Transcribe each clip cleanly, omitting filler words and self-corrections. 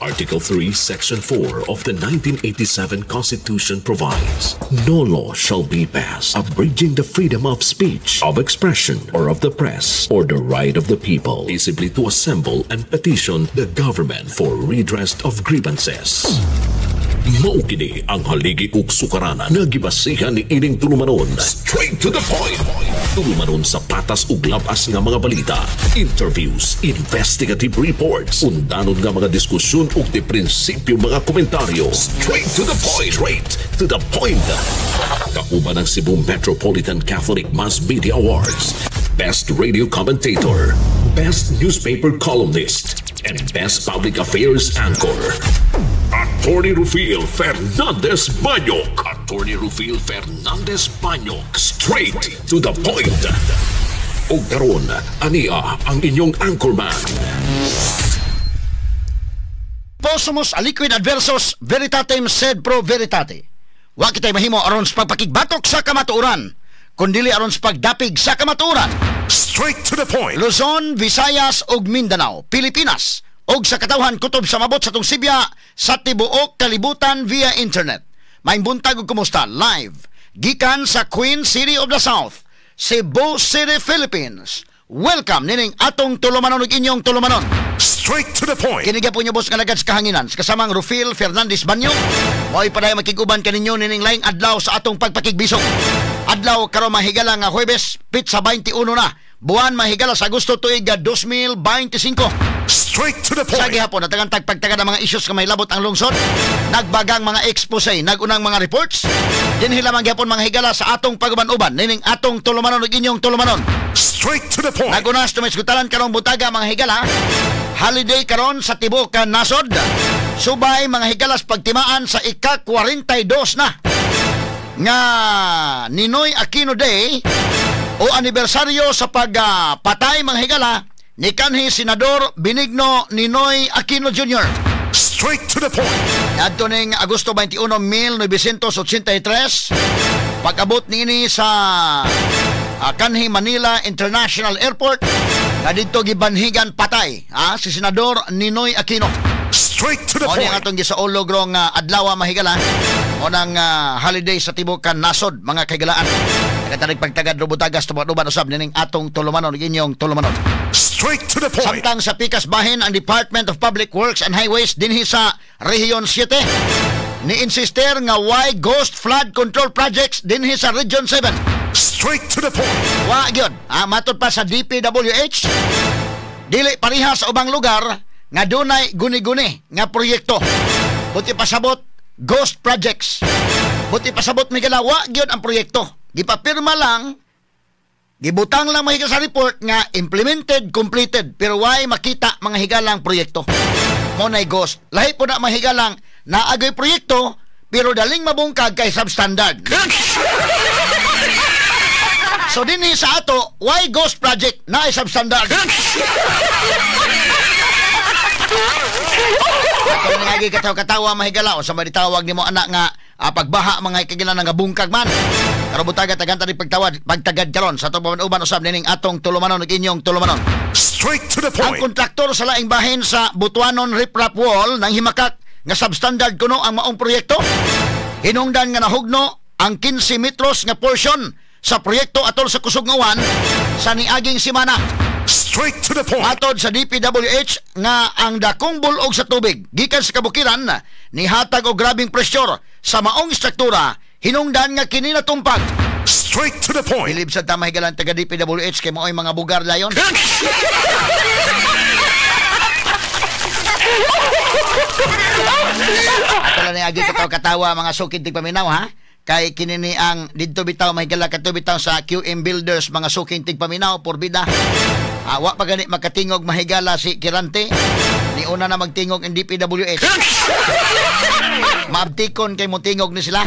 Article 3, Section 4 of the 1987 Constitution provides, "No law shall be passed abridging the freedom of speech, of expression, or of the press, or the right of the people peaceably to assemble and petition the government for redress of grievances." Mao kini ang haligi ug sukaranan nga gibasihan ni ining tulumanon. Straight to the point. Tulumanon sa patas ug labas nga mga balita, interviews, investigative reports, undanon nga mga diskusyon ug di prinsipyo mga komentaryo. Straight to the point. Straight to the point. Kauban ang Cebu Metropolitan Catholic Mass Media Awards, Best Radio Commentator, Best Newspaper Columnist, and Best Public Affairs Anchor. Attorney Rufil Fernandez Banyok. Attorney Rufil Fernandez Banyok. Straight to the point. Ug karon, ania ang inyong anchorman. Possumus aliquid adversus veritatem sed pro veritate. Wa kitay mahimo aron sa pagpakigbatok sa kamatuoran, kundili aron sa pagdapig sa kamatuoran. Straight to the point. Luzon, Visayas ug Mindanao, Pilipinas ug sa katawhan kutob sa mabot sa atong sibya sa tibuok kalibutan via internet. Maayong buntag ug kumusta live gikan sa Queen City of the South, Cebu City, Philippines. Welcome nining atong tulumanon ug inyong tulumanon. Straight to the point. Kini gyapon inyong boss nga alagad sa kahanginan sa kasamang Rufil Fernandez Banyo. Mo'y padayon makig-uban kaninyo nining laing adlaw sa atong pagpakigbisog. Adlaw karon, mahigala, nga Huwebes, petsa 21 na buwan, mahigala, sa Agosto, tuig 2025. Straight to the Sa point. gihapon, natagan tagpagtaga ng mga issues nga may labot ang lungsod. Nagbagang mga expose, nagunang mga reports. Dinhi lamang gihapon, mga higala, sa atong paguban-uban nining atong tulumanon ug inyong tulumanon. Straight to the point. Nagunas tumisgutalan karong buntaga, mga higala. Holiday karon sa tibuok ka nasod. Subay, mga higalas, pagtimaan sa ika-42 na nga Ninoy Aquino Day o anibersaryo sa pagpatay, mga higala, ni kanhi Senador Benigno Ninoy Aquino Jr. Straight to the point. Adto ning Agosto 21, 1983, pag-abot niini sa kanhi Manila International Airport na didto gibanhigan patay si Senador Ninoy Aquino. Straight to the Mao ni ang point. atong gisaulog rong adlaw, mahigala, o nang holiday sa tibuok nasod, mga kahigalaan. Nagatanig pagtagad robutagas tumaduban usab nining atong tulumanon ug inyong tulumanon. Straight to the point. Samtang sa pikas bahin, ang Department of Public Works and Highways dinhi sa Region 7 ni insister nga why ghost flood control projects dinhi sa Region 7. Straight to the point. Wa gyud. Matod pa sa DPWH, dili pareha sa ubang lugar nga dunay guni-guni nga proyekto. Buti pasabot, ghost projects. Buti pasabot, mahigala, wa gyud ang proyekto. Gipapirma lang, gibutang lang, mahigala, sa report nga implemented, completed, pero why makita, mga higalang, proyekto. Mao nay ghost. Lahi po na, mahigalang, naagoy proyekto pero daling mabungkag kay substandard. So dinhi sa ato, why ghost project na substandard? Ato nga lagi katawa-katawa, mahigala, o sa tawag nimo anak nga pagbaha, mga higala, nga bungkag man. Karon buntaga, tagan ta pagtawad pagtagad karon sa atong uban usab nining atong tulumanon ug inyong tulumanon. Straight to the Ang point. kontraktor sa laing bahin sa Butuanon Riprap Wall nang himakak nga substandard kuno ang maong proyekto. Hinungdan nga nahugno ang 15 metros nga portion sa proyekto atol sa kusog nga uwan sa niaging semana. Straight to the point. Matod sa DPWH nga ang dakong bulog sa tubig gikan sa kabukiran nihatag og grabing pressure sa maong struktura, hinungdan nga kini natumpag. Straight to the point. Bilib sa ta, mahigalan, taga DPWH kay mao'y mga bugar dayon. Ato lang ni agi katawa-katawa, mga sukid tigpaminaw, ha. Kay kini ni ang didto bitaw, mahigala, kadto bitaw sa QM Builders, mga suking tigpaminaw por bida. Wa pa gani makatingog, mahigala, si Kirante. Ni una na magtingog ang DPWH. Maabtikon kay motingog ni sila.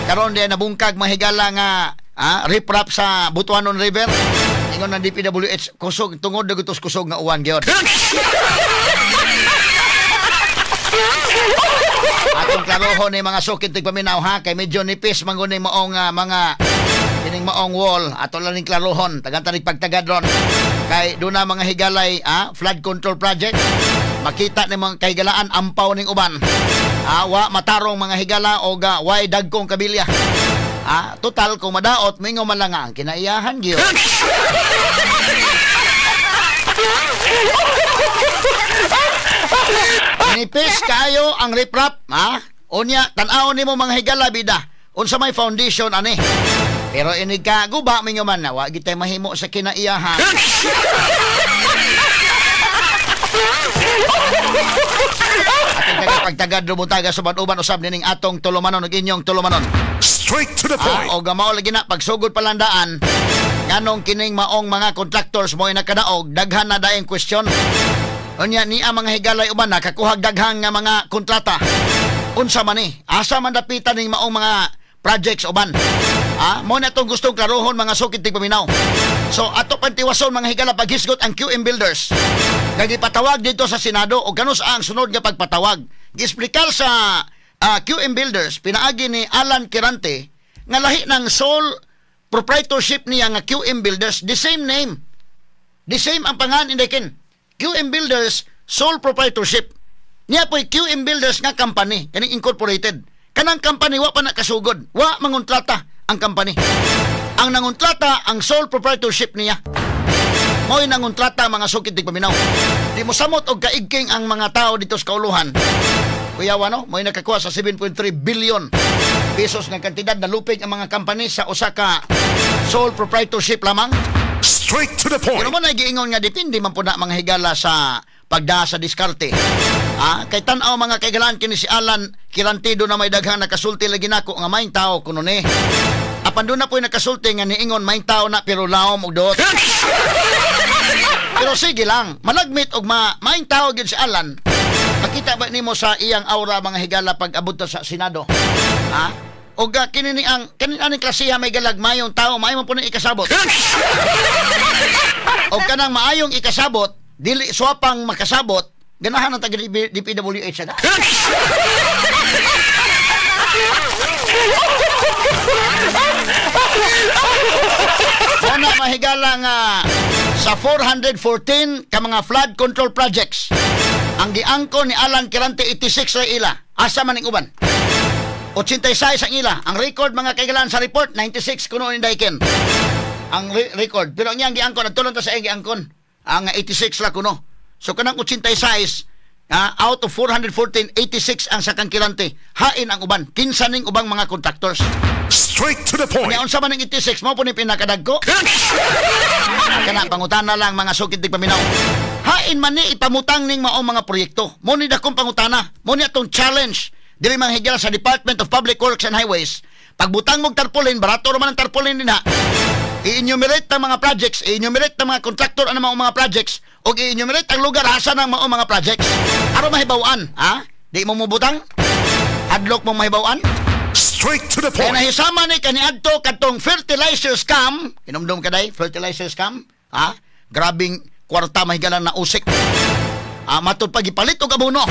Karon di nabungkag, mahigala, nga riprap sa Butuanon River. Ingon ng DPWH, kusog tungod na gutos kusog nga uwan gyud. Atong klarohon ni mga sukid tigpaminaw, ha, kay medyo nipis man gud ni maong mga kining maong wall. Ato lang ning klarohon, tagan tanig pagtagad ron kay doon na mga higalay flood control project. Makita ni mga kahigalaan ampaw ning uban. Wa matarong mga higala o ga way dagkong kabilya. Total kung madaot mingo man lang ang kinaiyahan gyud. Nipis kayo ang riprap, ha? Unya tan-awon nimo mga higala bida. Unsa may foundation ani? Pero inig ka guba mingo man na wa gitay mahimo sa kinaiyahan. Ating pagtagad rumutaga sa uban usab nining atong tulumanon ug inyong tulumanon. Straight to the point. O gamao lagi na pagsugod palandaan nganong kining maong mga contractors mo'y nakadaog daghan na daing question. Unya niya mga higalay uban nakakuhag daghang nga mga kontrata. Unsa man ni? Asa man dapitan ning maong mga projects uban? Mo na itong gustong klarohon mga sukit tigpaminaw. So ato pantiwason mga higala paghisgot ang QM Builders. Nagipatawag dito sa Senado o ganus ang sunod nga pagpatawag. Giexplikar sa QM Builders pinaagi ni Alan Quirante nga lahi ng sole proprietorship niya nga QM Builders, the same name. The same ang pangan indikin. QM Builders sole proprietorship. Niya po'y QM Builders nga company kaning incorporated. Kanang company wa pa nakasugod, wa mangontrata ang company. Ang nangontrata ang sole proprietorship niya. Mo'y nangontrata mga sukit di paminaw. Di mo samot og kaigking ang mga tao dito sa kauluhan. Kuya wano, mo'y nakakuha sa 7.3 billion pesos ng kantidad na lupig ang mga company sa usa ka sole proprietorship lamang. Straight to the point. Pero mo na giingon nga depende man po na mga higala sa pagda sa diskarte. Kay tan-aw mga kaigalaan kini si Alan Quirante na may daghang nakasulti lagi nako nga maing tao kuno ni. Apan doon na po'y nakasulti nga niingon maing tao na pero laom og duot. Pero sige lang, malagmit og maing tao gyud si Alan. Makita ba nimo sa iyang aura mga higala pag abot sa Senado? Og kini ni ang kani aning klasiha may galag mayong tao, maayo man po ni ikasabot. Og kanang maayong ikasabot, dili swapang makasabot, ganahan ang taga DPWH na. Una mahigala nga sa 414 ka mga flood control projects ang giangko ni Alan Quirante 86 ra ila. Asa man ning uban? 86 ang ila. Ang record mga kaigalan sa report 96 kuno ni Daiken. Ang record pero ang iyang giangkon nagtulon ta sa iyang giangkon ang 86 ra kuno. So kanang 86 out of 414, 86 ang sakang Quirante. Hain ang uban. Kinsa ning ubang mga contractors. Straight to the point. Kaya unsa man ang 86 mo po ni pinakadagko. Kana pangutana lang mga sukit di paminaw. Hain man ni ipamutang ning maong mga proyekto. Mo ni dakong pangutana. Mo ni atong challenge diri mga higala sa Department of Public Works and Highways. Pagbutang mog tarpaulin, barato ra man ang tarpaulin dinha. I-enumerate ang mga projects, i-enumerate ang mga contractor ang mga projects, o i-enumerate ang lugar asa ng mga projects. Aron mahibaw-an, ha? Di mo mubutang? Hadlok mong mahibaw-an? Straight to the point. Kaya nahisama ni kaniadto katong fertilizer scam. Inumdum ka day, fertilizer scam? Ha? Grabing kwarta mahigala na usik. Matod pagipalit og abono.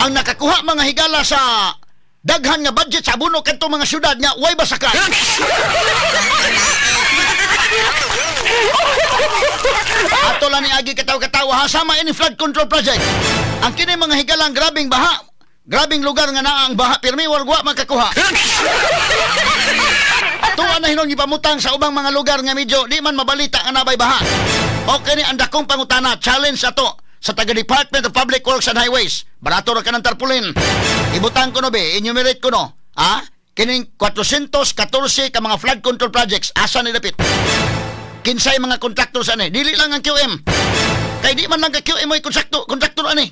Ang nakakuha mga higala sa daghan nga budget sa abono kadtong mga syudad nga way basakan. Ato lang ni agi katawa-katawa ha, sama ini flood control project. Ang kini mga higalang grabing baha, grabing lugar nga naa ang baha pirmi wa makakuha. Tuwa na hinon gipamutang sa ubang mga lugar nga medyo di man mabalita nga nabay baha. Okay ni ang dakong pangutana, challenge ato sa taga Department of Public Works and Highways. Barato ra ka ng tarpaulin. Ibutang ko no be, enumerate ko no. Ha? Kining 414 ka mga flood control projects asa ni dapit? Kinsay mga contractors ani? Dili lang ang QM. Kay di man lang ka QM mo'y kontraktor ani.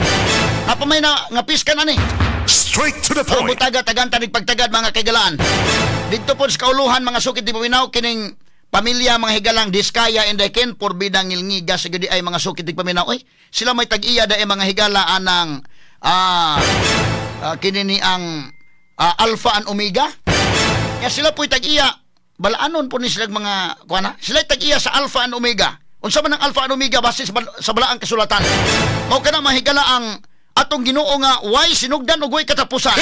Napamay na nga piskan ani. Straight to the point. Butaga tagan tanig pagtagad mga kaigalaan. Didto pod sa kauluhan mga sukit di paminaw kining pamilya mga higalang Diskaya and Daiken porbidang ngilngiga sa gudi ay mga sukit di paminaw. Oy, sila may tag-iya dae mga higala anang kini ni ang Alpha and Omega. Ya sila po'y tag-iya. Balaanon po ni sila mga kuana. Sila tag-iya sa Alpha and Omega. Unsa man ang Alpha and Omega base sa balaang kasulatan. Mao kana mahigala ang atong Ginoo nga way sinugdan ug way katapusan.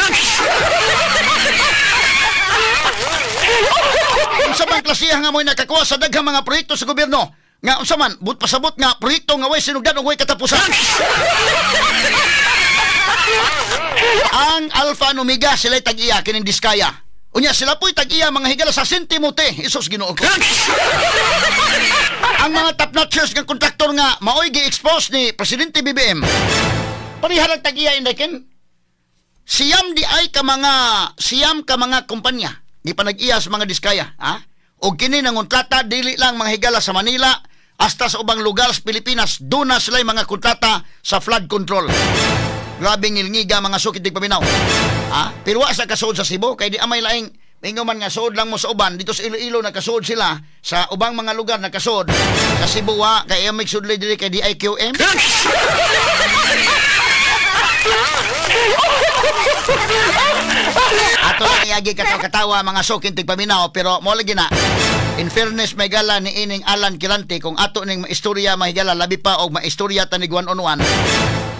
Unsa man klasiha nga mo'y nakakuha sa daghang mga proyekto sa gobyerno. Nga unsa man, but pasabot nga proyekto nga way sinugdan ug way katapusan. Ang Alpha and Omega sila'y tag-iya kining Diskaya. Unya sila po'y tag-iya mga higala sa Sintimote. Isos Ginoo ko. Ang mga top-notchers ng kontraktor nga maoy gi-expose ni Presidente BBM. Pareha lang tag-iya indekin. Siyam di ay ka mga siyam ka mga kumpanya di pa nag-iya sa mga Diskaya, ha? Og kini nangontrata dili lang mga higala sa Manila hasta sa ubang lugar sa Pilipinas, doon na sila'y mga kontrata sa flood control. Grabe ngilngiga mga sukit di paminaw. Ha? Pero wa sa kasuod sa Cebu kay di amay laing mingo man nga suod lang mo sa uban dito sa Iloilo nakasuod sila sa ubang mga lugar nakasuod sa Cebu wa kay amig sudlay diri kay DIQM. Ato lang iagi katawa mga sukin tigpaminaw pero mo lagi na in fairness may gala ni ining Alan Quirante kung ato ning maistorya mahigala labi pa og maistorya ta ni one on one.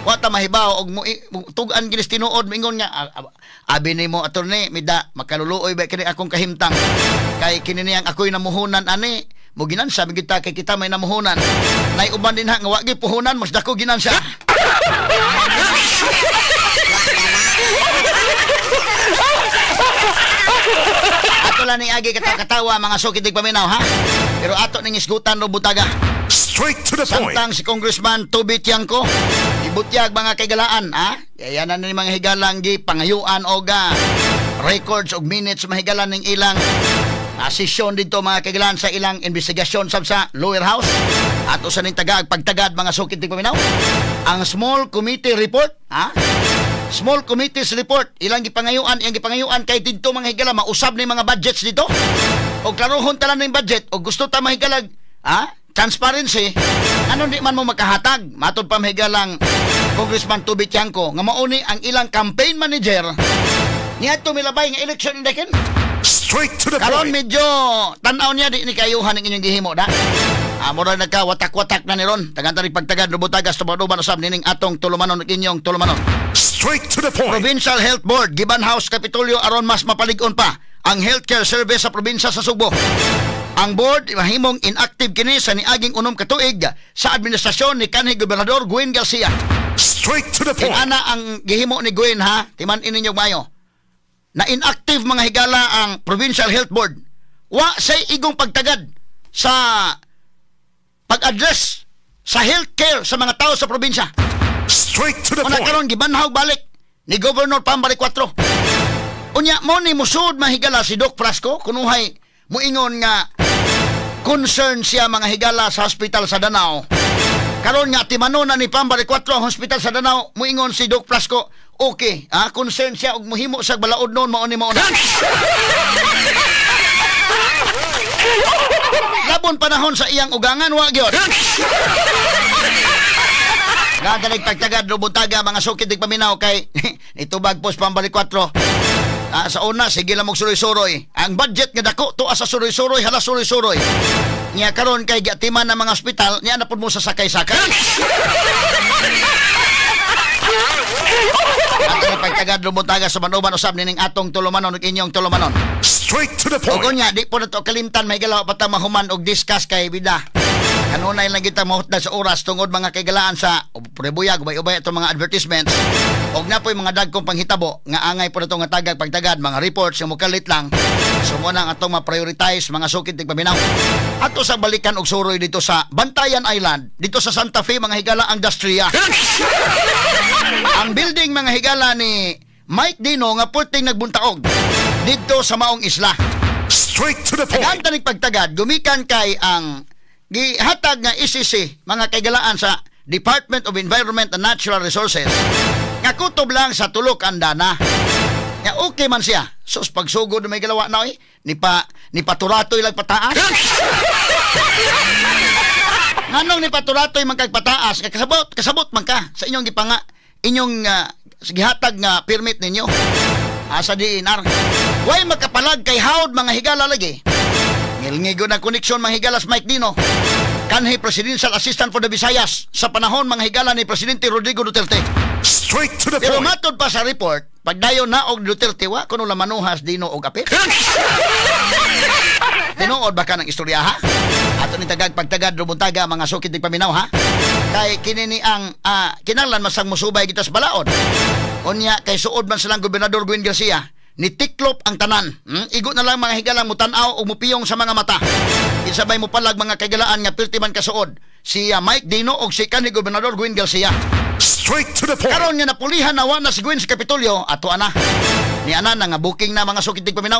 Wa ta mahibaw og tug-an ginis tinuod mingon nga abi nimo attorney mida makaluluoy ba kini akong kahimtang kay kini niyang ako'y namuhunan ani mo ginansa kita kay kita may namuhunan nay uban din ha nga wa gyud puhunan mas dako ginansa. Ato lang ni agi katawa mga sukit paminaw ha pero ato ning isgutan ro butaga. Straight to the point. Samtang si Congressman Toby Tiangco ibutyag mga kaigalaan ha yayanan ni mga higalang gi pangayuan og records og minutes mahigalan ning ilang sesyon dito mga kaigalaan sa ilang investigasyon sab sa lower house. Ato sa ning tagaag pagtagad mga sukit paminaw ang small committee report ha. Small committees report ilang gipangayuan iyang gipangayuan kay didto mga higala mausab ni mga budgets dito og klarohon ta lang ning budget og gusto ta mahigalag ha transparency anon di man mo makahatag matod pa mahigalang Congressman Toby Tiangco nga mauni ang ilang campaign manager niadto milabay nga election indekin. Straight to the karon point. Medyo tan-aw niya di ni kayuhan ang inyong gihimo da. Mura nagka watak-watak na ni ron. Tagan tari pagtagad rubutagas tumaduban usab nining atong tulumanon ug inyong tulumanon. Straight to the point. Provincial Health Board Giban House Kapitolyo aron mas mapalig-on pa ang healthcare service sa probinsya sa Sugbo. Ang board mahimong inactive kini sa niaging 6 ka tuig sa administrasyon ni kanhi Gobernador Gwen Garcia. Straight to the point. Ana ang gihimo ni Gwen ha, timan ininyo maayo. Na inactive mga higala ang Provincial Health Board. Wa say igong pagtagad sa pag-address sa healthcare sa mga tao sa probinsya. Straight to the Una point. karon gibanhaw balik ni Governor Pambari 4. Unya mo ni musud mahigala si Doc Frasco kunuhay muingon nga concern siya mga higala sa hospital sa Danao. Karon nga timanon na ni Pambari 4 ang hospital sa Danao, muingon si Doc Frasco, okay, ha, concern siya og muhimo sa balaod noon mao ni mao na. Labon panahon sa iyang ugangan wa gyud. Gadalig pagtagad rubuntaga mga sukit dig paminaw kay nitubag pos Pambari 4. Sa una sige lang og suroy-suroy. Ang budget nga dako tuwa sa suroy-suroy hala suroy-suroy. Nya karon kay giatiman ng mga ospital niya na pud mo sa sakay-sakay. Ato pagtagad rubuntaga sa manuban usab nining atong tulumanon ug inyong tulumanon. Straight to the point. Ug unya di po nato kalimtan may galaw pa ta mahuman og discuss kay bida. Kanunay lang kita mahutdan sa oras tungod mga kaigalaan sa prebuyag ubay-ubay itong mga advertisements. Og na po'y mga dagkong panghitabo nga angay po na itong nga tagag pagtagad mga reports yung mukalit lang. So muna ang atong ma-prioritize mga sukit tigpaminaw. Ato sa balikan og suroy dito sa Bantayan Island, dito sa Santa Fe mga higala ang Dastria. Ang building mga higala ni Mike Dino nga pulting nagbuntaog dito sa maong isla. Straight to the point. Tagaan tanig pagtagad, gumikan kay ang gihatag nga ECC mga kaigalaan sa Department of Environment and Natural Resources nga kutob lang sa tulok andana. Nga okay man siya. Sus pagsugod may galawa na oy, ni paturatoy lang pataas. Nganong ni paturatoy man kag pataas, kasabot, kasabot man ka sa inyong gipanga inyong gihatag nga permit ninyo. Asa DNR. Way makapalag kay hawd mga higala lagi. Ngilngigo na koneksyon mga higalas Mike Dino. Kanhi Presidential Assistant for the Visayas sa panahon mga higala ni Presidente Rodrigo Duterte. Straight to the Pero point. matod pa sa report, pagdayon na og Duterte wa kuno lamanuhas Dino og apit. Tinuod ba ka ng istorya, ha? Ato ni tagag pagtagad rubuntaga, mga sukid tigpaminaw, ha? Kay kini ni ang kinahanglan masang musubay kita sa balaod. Unya kay suod man silang Gobernador Gwen Garcia ni tiklop ang tanan. Igo na lang mga higalang mutan-aw o mupiyong sa mga mata. Isabay mo palag mga kaigalaan nga pirti man kasuod si Mike Dino og si kanhi Gobernador Gwen Garcia. Straight to the point. Karon nga napulihan na wa na si Gwen sa Kapitolyo, ato ana. Ni ana na nga booking na, mga sukid tigpaminaw.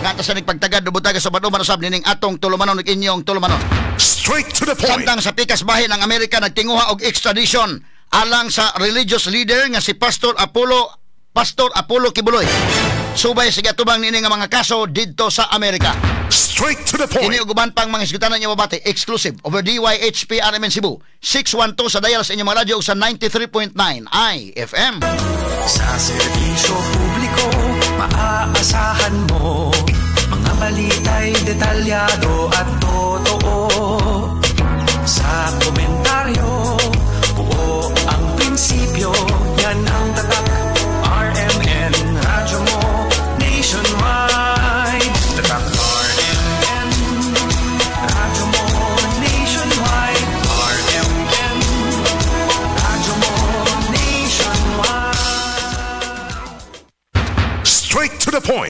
Nagata sa nagpagtagad dubutaga sa baduman usab nining atong tulumanon ug inyong tulumanon. Straight to the point. Samtang sa pikas bahin, ang Amerika nagtinguha og extradition alang sa religious leader nga si Pastor Apollo Quiboloy. Subay sa gatubang niini nga mga kaso didto sa Amerika. Straight to the point. Kini ug uban pang mga hisgutanan niyo mabati exclusive over DYHP RMN Cebu 612 sa dial sa inyong mga radyo ug sa 93.9 IFM. Sa serbisyo publiko, maaasahan mo. Mga balita'y detalyado at totoo. Sa komentaryo, buo ang prinsipyo. Yan ang tatak, RMN, radyo mo, nationwide. Tatak RMN, radyo mo, nationwide. RMN, radyo mo, nationwide. Straight to the point.